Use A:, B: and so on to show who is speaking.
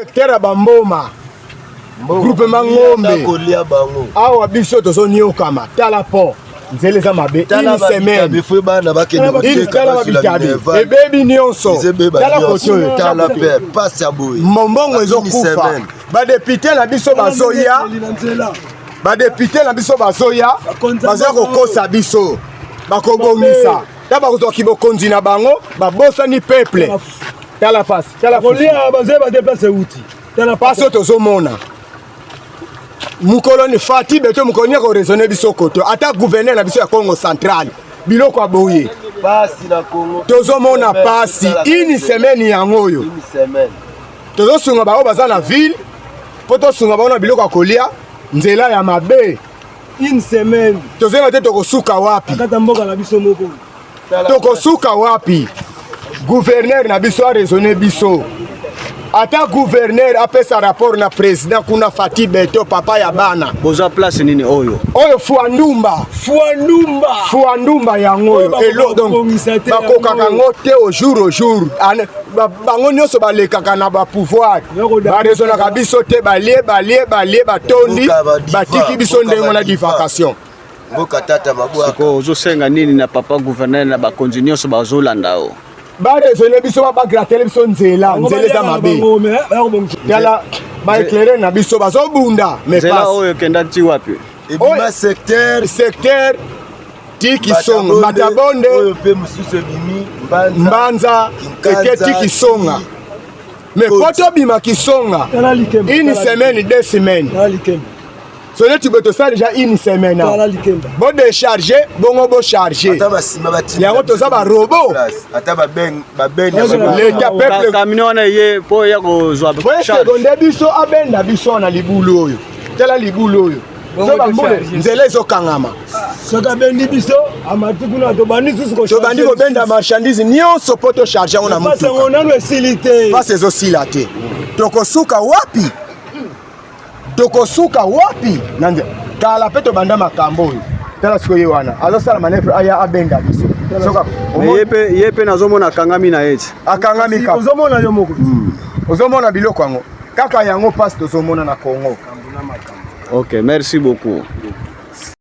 A: Secteur ya bamboma, groupement Ngombe,
B: kolia bango.
A: Awa biso tozoniokama. Tala pont, nzela eza mabe.
B: Tala
A: une semaine.
B: Babitabe, fo bana bakende
A: Une
B: koteka,
A: tala
B: bazwila
A: babitabe
B: minerval.
A: Ebebi nyonso.
B: Ezebeba
A: Tala
B: nyonso.
A: kote oyo.
B: Tala pe pasi ya boye.
A: Mombongo
B: Une
A: ezokufa.
B: semaine.
A: Badéputé na biso bazoya, badéputé na biso bazoya, bazoya kokosa biso, bakobongisa. Ta bakozwaki bokonzi na bango, babosani peuple. Tala pasi, tala fufu.
C: Kolia bazoyeba te place euti. Tala.
A: Pasi oyo tozomona mokolo ni Fatshi Béton, mokolo ni akoraisonner biso koto, ata gouverneur na biso ya Congo Central, biloko ya boye.
B: Pasi na Congo.
A: Tozomona pasi une semaine yango oyo.
B: Une semaine.
A: Tozosunga bango baza na ville mpo tosunga bango na biloko ya kolia, nzela ya mabe.
C: Une semaine.
A: Tozoyeba te tokosuka wapi.
C: Akata mboka na biso moko.
A: Tokosuka wapi? Gouverneur na biso araisonner biso, ata gouverneur apesa rapport na président kuna, Fatshi Béton, papa ya bana.
D: Boza place nini oyo?
A: Oyo Fuandumba.
C: Fuandumba.
A: Fuandumba yango oyo.
C: Oyo
A: Elo donc
C: bakobongisa te.
A: Bakokaka
C: yango.
A: Yango te, au jour. Bango nyonso balekaka na bapouvoir, baraisonnaka biso te. Balie, balie, balie, batondi.
B: Mboka ba
A: Batiki biso
B: mboka
A: ndenge na
B: ba
A: divagation.
B: Mboka tata mabwaka.
D: Sikoyo ozosenga nini na papa gouverneur, na bakonzi nyonso bazolanda o?
A: Baraisonner biso, bagratele biso nzela, nzela eza mabe. Tala baéclaireur na biso bazobunda, mais
D: Nzela
A: pasi.
D: oyo ekenda ti wapi?
B: Ebima secteur
A: Secteur ti Kisonga, Matabonde.
B: Oyo mpe mosusu ebimi Mbanza.
A: Mbanza.
B: Kinkanza,
A: Eke ti Kisonga, mais po tobima Kisonga,
C: Tala likemba.
A: une semaine, 2 semaines.
C: Tala likemba.
A: So neti boye, tosala déjà une semaine
C: Tala
A: awa.
C: likemba.
A: Bodécharge bongo, bocharge.
B: Ata basima batinda
A: Yango toza barobots.
B: place. Ata babeni.
A: Leta peuple.
D: Camion wana eye mpo ya kozwa charge.
A: Boeseconder biso, abenda biso na libulu oyo. Tala libulu oyo.
C: Bongo
A: So bambule,
C: tocharge.
A: nzela ezokangama.
C: Soki abendi biso, amati kuna, tobandi susu.
A: Tobandi kobenda marchandise nyonso mpo tocharge yango na
C: Pasi yango
A: motuka.
C: nano esili te.
A: Pasi ezosila te. Tokosuka wapi? Tokosuka wapi na nzela? Kala mpe tobanda makambo oyo. Tala sikoyo, ye wana azosala manœuvre, aya abenda biso. Soka
D: Mais ye mpe nazomona akangami na ye ti.
A: Akangami kaka.
C: Ozomona yo moko.
A: Ozomona biloko yango kaka, yango mpasi tozomona na Congo.
D: Ok, merci beaucoup.